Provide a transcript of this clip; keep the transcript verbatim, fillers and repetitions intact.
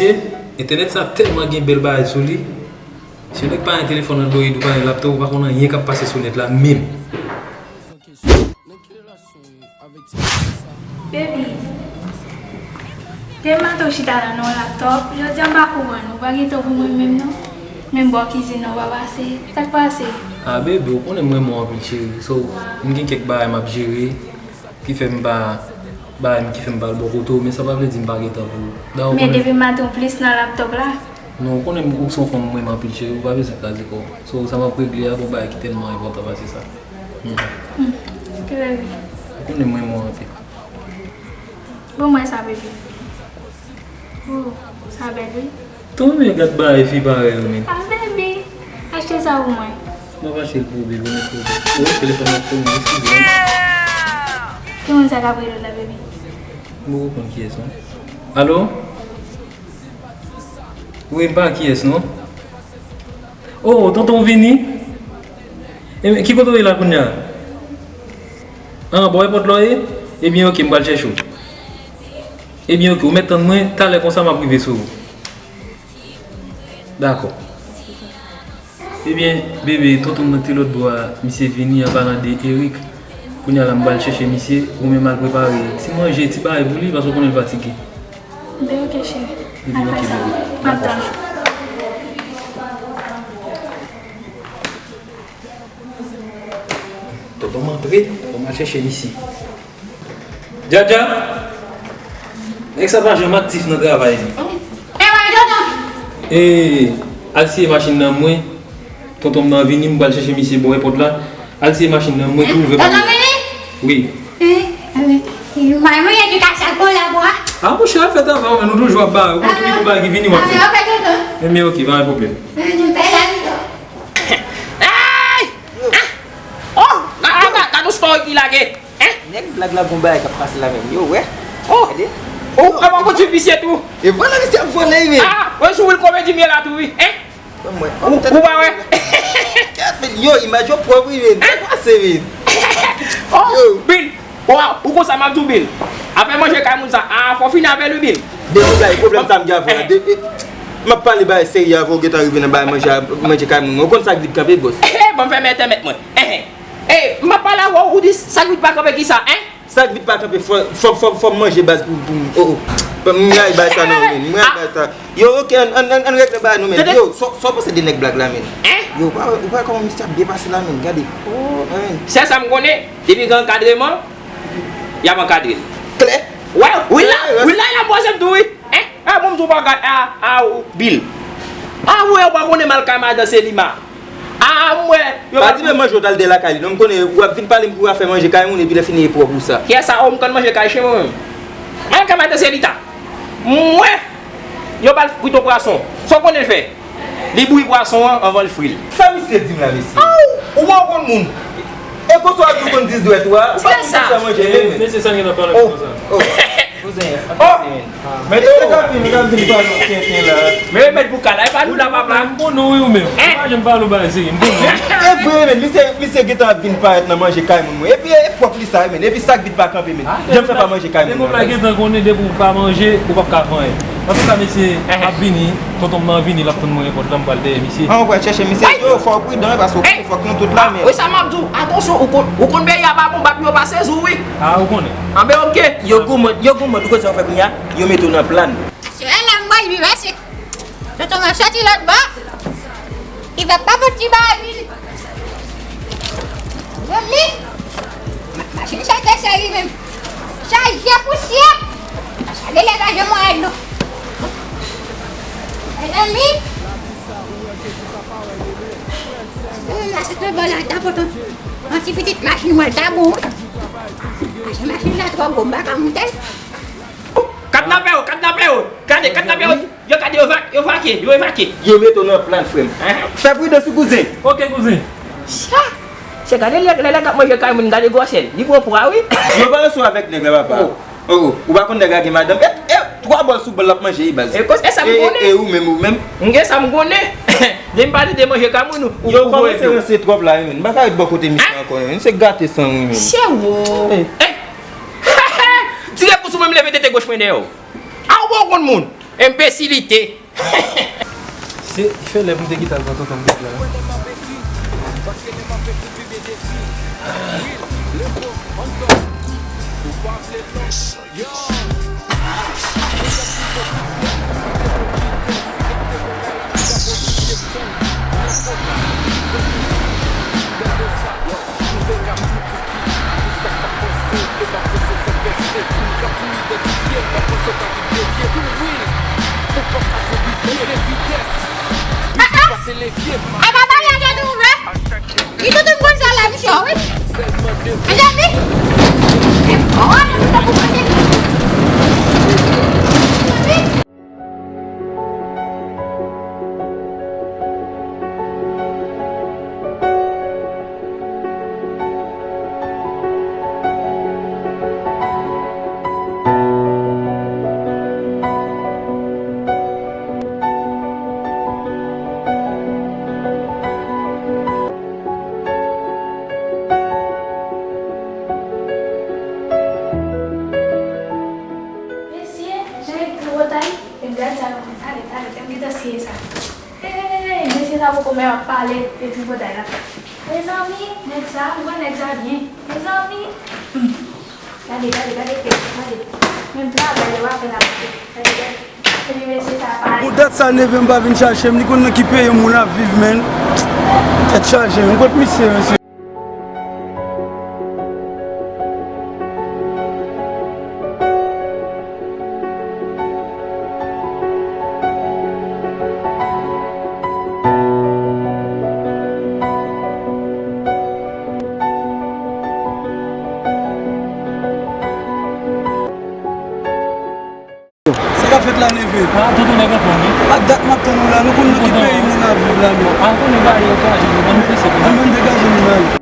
Entènèt sa tèlman gen bèl bagay sou li. Si yon nèg pa gen telefòn Android ou pa gen laptop, ou pa konn anyen k ap pase sou nèt la menm. Baby, te maten w chita la nan yon laptop, jodi a m pa konprann ou, ou pa gen tan pou mwen menm non? Menm bò kizin nan ou pa pase, sa k pase? Ah baby, ou konnen m renmen w anpil cheri, so m gen kèk bagay m ap jere ki fè m pa, bagay m ki fè m pa al bò kote w, men sa pa vle di m pa gen tan pou ou. Dayè ou konnen. Men depi maten w plis nan laptop la. Non, ou konnen ou se yon fanm m renmen anpil cheri, ou pa bezwen kraze kò w. So sa m ap regle a gon bagay ki tèlman enpòtan pase sa. Hmm. Hmm. Ki bagay? Ou konnen m renmen w anpil. Ban mwen sa, baby. Oh, sa bèl wi. Tande gad bagay fi parèy ou menm. Ah, baby, achte sa pou mwen. M ap achte l pou ou, baby, men pou ou. Ou wè telefòn nan pou mwen, eskize m. Ki moun sa k ap rele w la, baby? M poko konn kiyès non. Alo? Wi, m pa kiyès non. Oh, tonton w vini? Ebyen, ki kote w ye la kounye a? Ah, bò èpòt la w ye? Ebyen, oke, m pral chèche w. Ebyen, oke, ou mèt tann mwen, talè konsa m ap rive sou ou. Dakò. Ebyen, bebe, tonton m nan ki te lòt bò a, misye vini an palan de Eric. Kounye a la, m pral chèche misye, ou menm al prepare ti manje, ti bagay pou li, paske w konnen l fatige. Ebyen, oke, cheri. Ebyen, oke, bebe. M ap tann ou. Tonton m antre, fò m al chèche misye. Djadja! Nèg sa pa janm aktif nan travay li. Ewa, tonton! E, al siye machin nan mwen. Tonton m nan vini, m pral chèche misye bò èpòt la. Al siye machin nan mwen pou ouvè. Tonton vini? Wi. Mwen, mwen, edikasyon pou la bwa. Ah, monchè, al fè travay ou, men nou toujou ap bare. Ou konn tout bagay ki vini, w ap fè. Ebyen, oke, pa gen pwoblèm. Hey! Ah! Oh! Gade, gade, gade yon sport ki lage. Hein? Nèg blag la gon bagay k ap pase la menm. Yo, wè. Oh! Gade. Oh, ou pa konn ti visye tou. E vòlè misye ap vòlè wi menm. Ah, wè sou Will Comedy m ye la tou wi. Hein? Ban mwen. Ou pa wè? Kèt, men yo, imaj yo pwòp wi menm. Hein? Sa pase menm? Oh, Bill. Waw, ou konsa m ap di w, Bill. Afè manje kay moun sa, ah, fò w fini avè l wi, Bill. Depi w bay pwoblèm sa m gen avè w la, depi m ap pale bagay serye avè w, gentan rive nan bagay manje, manje kay moun. Ou konn sa k vit kanpe, bòs? Ehe, ban m fèmen entèmèt mwen. Ehe. Ey, m ap pale avè w, ou di sa k vit pa kanpe kisa, en? Sa k vit pa kanpe, fò, fò, fò, fò m manje baz pou, pou m, oh, oh. M rayi bagay sa non, men. M rayi bagay sa. Yo, oke, ann, ann, ann, ann regle bagay nou, men. Yo, sa, sa w panse de nèg blag la, men? Yo, ou pa wè, ou pa wè kòman misye ap byen pase la, men? Gade. Oh, men. Sèl sa m konnen, depi gen ankadreman, y ap ankadre l. Klè. Wè, wi la, wi la, y ap bwazè m tou, wi. Hein? Ah, bon, m di w bagay, ah, ah, ou, Bill. Ah, ou wè, ou pa konnen m al kay madan Selima. Ah, m wè, yo pa di men manje w t al de lakay li. Non, m konnen w ap vin pale m pou afè manje kay moun, epi lè fini e pwòp ou sa. Kiyès sa, oh, m konn manje kay chen mwen menm. Al kay madan Selita. M wè, yo ba l bouton pwason. Sa w konnen l fè? Li bouyi pwason an anvan l fri l. Sa misye di m la, mesye? Ou pa konn moun. E konsa w ap di w konn dis dwèt ou a? Ou pa konn sa manje menm. Mesye, sa gen nan pale konsa. Kouzen, ap pase menm. Mesye k ap vin, k ap vin pale w kenken la. Men remèd pou kay la, e pa nou la, papa. M konnen w wi ou menm. Ou pa janm pale w bagay serye, m konnen w. E vre, men, misye, misye gentan ap vin parèt nan manje kay moun mwen. Epi, e pwòp li sa, men. Epi sa k vit pa kanpe, men. Janm fè pa manje kay moun mwen. Depi w pa gentan konnen, depi w pa manje, ou p ap ka fè anyen. Antouka, mesye, m ap vini, tonton m nan vini, l ap tann mwen nan pòt la, m pral dèyè misye. An, ou pral chèche misye, yo, fò w pridan, paske w konnen fòk nou tout la, men. Wi, sa m ap di w, atansyon, ou konn, ou konn peyi a pa bon, bak yo pa sezi w, wi. Ah, ou konnen. Anben, oke. Yo gou mòd, yo gou mòd, ou konn sa yo fè kounye a? Yo mete w nan plàn. Sè la, m pral viv asik. Tonton m ap soti lòt bò. Li va pa fouti ba vin. Bon, li. Machin sa te seri menm. Chaje pousyè. Sa degaje mwen non. Mezanmi. Mwen se te bò la ta potan. Yon ti pitit machin mwen ta bon. Machin la twò gwo, m pa ka moute l. Kadnapè yo, kadnapè yo. Gade, kadnapè yo. Yo gade, yo va, yo vake, yo evake. Yo mete w nan plan, frè m. Fè pridans wi, kouzen. Oke, kouzen. Sa. Se gade lè, lè, lè nèg ap manje kay moun, gade gwosè l. Li pran pwa, wi. Yo pa ranse w avèk nèg la, papa. Oh, oh, ou pa konn nèg la gen madanm. E, e, twa bòl sou bòl l ap manje, wi, baz. E, e sa m konnen. E, e, ou menm, ou menm. M gen sa m konnen. Depi m pale de manje kay moun, ou, ou, ou konnen. Yo kòmanse ranse twòp la, wi, menm. M pa ka ret bò kote misye ankò, menm. Se gate san, wi, menm. Se wo. E. Tire pou sou mwen, m leve tete goch mwen dèyè w. A, ou pa konn moun. Enbesilite. Se fè lè pou m te kite al pran tonton m bèk la. Apa bagay an te twouble? Li tout moun konn sa la, misye, wi. Mezanmi! E fò, nou ta pou kote. Mesye, jan e gwo tay, e gad sa yo fè. Gade, gade, gade, gade siye sa. Hey, mesye sa poko menm ap pale epi bòday la. Mezanmi, nèg sa, m konn nèg sa byen. Mezanmi. Hmm. Gade, gade, gade tèt, gade. Menm travay yo pa fè l ap fè. Gade, gade. Epi mesye sa pale. Pou dat sa neve m pa vin chache m, li konn nan ki peyi moun ap viv, menn. Tèt chaje, m kot misye, mesye. Sa k ap fèt la, neve? Ah, tonton nèg anfòm, wi. A dat m ap tann ou la, nou konn nan ki peyi moun ap viv la, men. Ah, ou konnen bagay yo chaje, nou konn prese pou nou. Anben degaje nou, men.